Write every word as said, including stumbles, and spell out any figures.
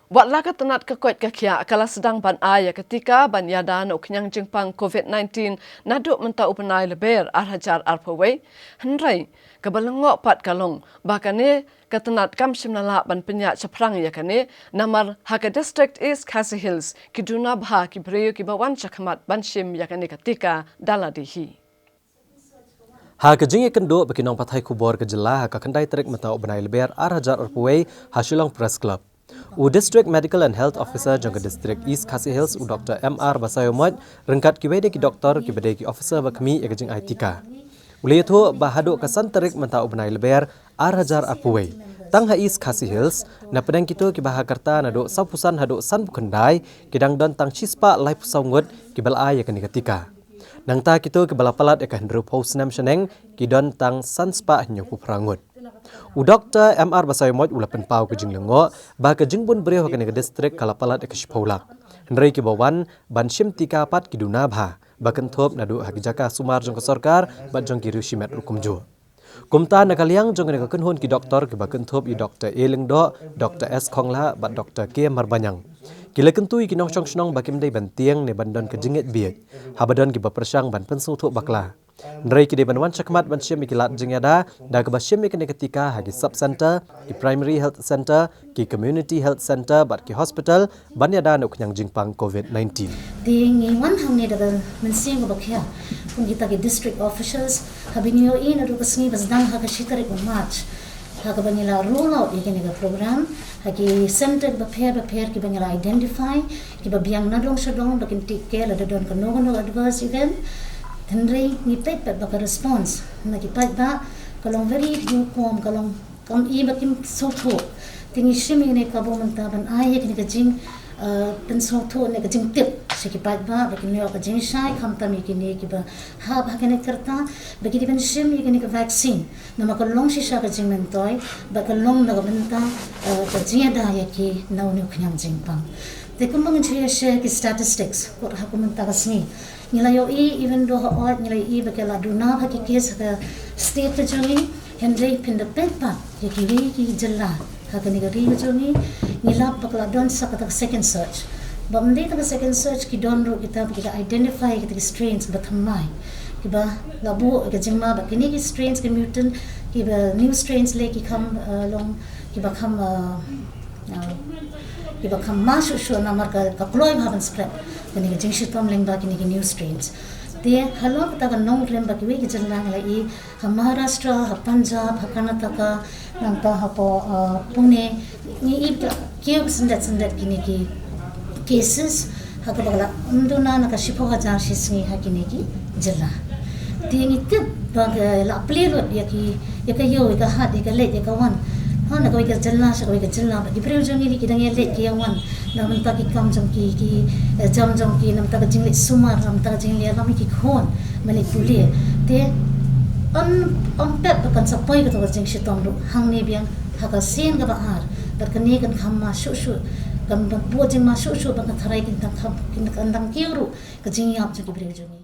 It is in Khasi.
Wat la ka tnat ka koit ka khiah ka la sdang ban ai ïa ka tika ban ïada na u khñiang jingpang COVID nineteen naduh mynta u bnai Lber ar hajar arphew wei, hynrei kaba lyngngoh pat ka long ba kane ka tnat kam shym la lah ban pynïaid shaphrang ïa kane, namar ha ka district East Khasi Hills ki duna bha ki briew kiba wan shakhmat ban shim ïa kane ka tika da lade hi. Ha ka jingïakynduh bad ki nongpathai khubor ka jylla ha ka khyndai tarik mynta u bnai Lber ar hajar arphew wei ha Shillong Press Club, u District Medical and Health Officer jong ka District East Khasi Hills, u Doktor M R Basaiawmoit, ryngkat kiwei de ki doktor kiba dei ki officer ba khmih ïa ka jingai tika, u la ïathuh ba haduh ka san tarik mynta u bnai Lber ar hajar arphew wei, tang ha East Khasi Hills, na pdeng kito kiba ha ka rta naduh sawphew san haduh sanphew khyndai, ki dang don tang shispah laiphew saw ngut kiba la ai ïa kane ka tika. Nangta kito kiba la palat ïa ka hynriewphew snem shaneng ki don tang sanspah hynñiewphew phra ngut. U Doktor M R Basaiawmoit u la pynpaw ka jinglyngngoh ba ka jingbun briew ha kane ka district ka la palat ïa ka shiphew lak, hynrei kiba wan ban shim tika pat ki duna bha ba kynthup naduh ha ki jaka sumar jong ka sorkar bad jong ki riew shimet ruh kumjuh. Kumta na ka liang jong kane ka kynhun ki doktor kiba kynthup ïa u Doktor A Lyngdoh, Doktor S Khonglah bad Doktor K Marbaniang, ki la kyntu ïa ki nongshong shnong ba kim dei ban tieng ne ban don ka jingngeit bieit haba don kiba pyrshang ban pynsngewthuh bakla, hynrei ki dei ban wan shakhmat ban shim ïa ki lad jingïada da kaba shim ïa kane ka tika ha ki sub centre, ki primary health centre, ki community health centre bad ki hospital ban ïada na u khñiang jingpang COVID nineteen. Te ngi wan hangne da ka mynsiem kaba khia kum kita ki district officials, haba ngi ïohi naduh ka sngi ba sdang ha ka shi tarik u March, ha kaba ngi la roll out ïa kane ka program ha ki centre bapher bapher kiba ngi la identify, kiba biang na dong sha dong ba kin take care lada don kano kano adverse event. Hynrei ngi peit pat ba ka response na ki paidbah ka long very lukewarm, ka long kam i ba kim sngewthuh. Te ngi shim ïa kane ka kabu mynta ban ai ïa kane ka jing, uh, pynsngewthuh ne ka jingtip sha ki paidbah ba kin ïoh ka jingshai khamtam ïa kine kiba hap ha kane ka rta ba ki dei ban shim ïa kane ka vaccine, namar ka long shisha ka jingmyntoi bad ka long na ka bynta, uh, ka jingïada ïa ki na une u khñiang jingpang. Te kumba ngi ju ïa share ki statistics kut ha ka mynta ka sngi, ngi la ïohi, even though ha ot ngi la ïohi ba ki la duna bha ki case ha ka state ka jong ngi, hynrei phin da peit pat ïa kiwei ki jylla ha kane ka ri ka jong ngi, ngi lap ba ka la don sa kata ka second surge. Ba ym dei tang ka second surge, ki don ruh kita ba ki la identify kita ki strains ba thymmai, kiba la buh ka jingma ba kine ki strains ki mutant, kiba new strains lei ki kham, uh, long kiba kham, uh, uh, kiba kham ma shuh shuh namar ka, ka kloi bha ban spread kane ka jingshitom lyngba kine ki new strains. Te halor kata ka nongrim ba kiwei ki jylla ngi la i ha Maharashtra, ha Punjab, ha Karnataka, nangta hapoh, uh, Pune, ngi i ba ki la kiew syndet syndet kine ki cases, ha kaba ka la ym duna na ka shiphew hajar shi sngi ha kine ki jylla. Te ngi tip ba ka la plie lut ïa ki, ïa ka ïew, ïa ka hat, ïa ka leit, ïa ka wan, ha, na kawei ka jylla sha kawei ka jylla, bad ki briew jong ngi ki dang ïaleit ki ïawan na bynta ki kam jong ki, ki, eh, jam jong ki, na bynta ka jingleit sumar, na bynta ka jingleit ïalam ïa ki khun ban leit pule. Te ym, ym pep ba kan sa poi kato ka jingshitom ruh hangne biang ha ka sien kaba ar. Bad kane kan kham ma shuh shuh, kan buh jingma shuh shuh ba ka tharai kin dang kham, kin dang kiew ruh ka jingïap jong ki briew jong ngi.